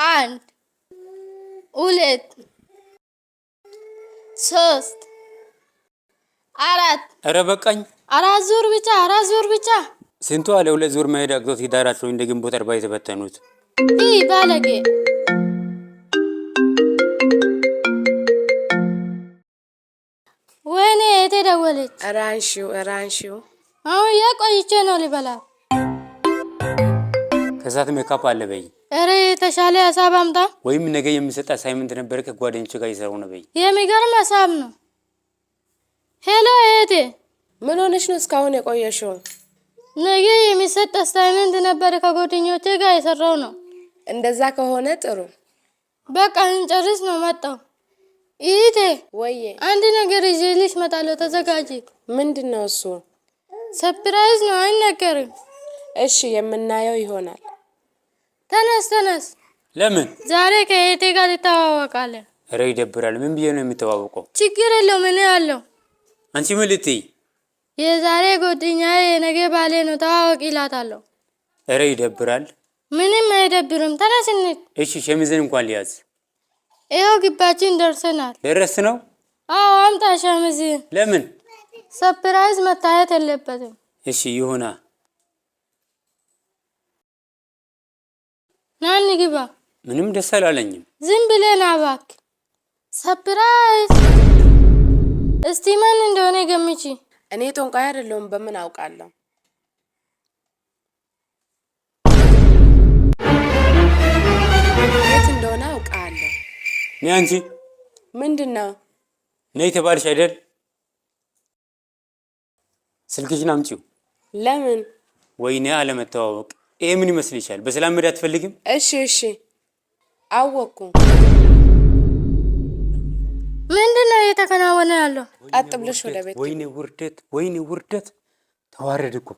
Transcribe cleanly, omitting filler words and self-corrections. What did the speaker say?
አንድ፣ ሁለት፣ ሶስት፣ አራት። ኧረ በቃኝ። አራት ዙር ብቻ፣ አራት ዙር ብቻ። ስንቱ አለ ሁለት ዙር መሄድ አቅቶት ሂዳራቸው እንደ ግንቦት 40 የተበተኑት። ይህ ባለጌ። ወይኔ እህቴ ደወለች። ኧረ አንሺው፣ ኧረ አንሺው። አሁን የቆይቼ ነው ሊበላ። ከሰዓት ሜካፕ አለ በይ። ኧረ የተሻለ ሀሳብ አምጣ። ወይም ነገ የሚሰጥ assignment ነበረ ከጓደኞች ጋር እየሰራሁ ነው በይ። የሚገርም ሀሳብ ነው። Hello እህቴ። ምን ሆነሽ ነው እስካሁን የቆየሽው? ነገ የሚሰጥ assignment ነበር ከጓደኞቼ ጋር የሰራው ነው። እንደዛ ከሆነ ጥሩ። በቃ እንጨርስ ነው መጣው። እህቴ። ወዬ። አንድ ነገር ይዤልሽ እመጣለሁ፣ ተዘጋጂ። ምንድን ነው እሱ? Surprise ነው፣ አይነገርም። እሺ፣ የምናየው ይሆናል። ተነስ ተነስ። ለምን? ዛሬ ከእህቴ ጋር ትተዋወቃለህ። ኧረ ይደብራል። ምን ብዬ ነው የሚተዋወቀው? ችግር የለውም፣ እኔ አለሁ። አንቺ ምን ልትይ? የዛሬ ጓደኛዬ የነገ ባሌ ነው፣ ተዋወቅ ይላታለሁ። ኧረ ይደብራል። ምንም አይደብርም። ተነስ እንሂድ። እሺ፣ ሸሚዝን እንኳን ሊያዝ። ይኸው ግባችን ደርሰናል። ደረስ ነው? አዎ፣ አምጣ ሸሚዝህን። ለምን? Surprise መታየት የለበትም። እሺ ይሁና። ና እንግባ። ምንም ደስ አላለኝም። ዝም ብለህ ና እባክህ። Surprise! እስቲ ማን እንደሆነ ገምቺ። እኔ ጠንቋይ አይደለሁም፣ በምን አውቃለሁ? የት እንደሆነ አውቃለሁ። ነይ አንቺ። ምንድን ነው? ነይ ተባልሽ አይደል? ስልክሽን አምጪው። ለምን? ወይኔ አለመተዋወቅ። ይሄ ምን ይመስልሻል? በሰላም መሄድ አትፈልጊም? እሺ እሺ፣ አወቅኩ። ምንድን ነው እየተከናወነ ያለው? ቀጥ ብለሽ ወደ ቤት። ወይኔ ውርደት፣ ወይኔ ውርደት። ተዋረድ እኮ።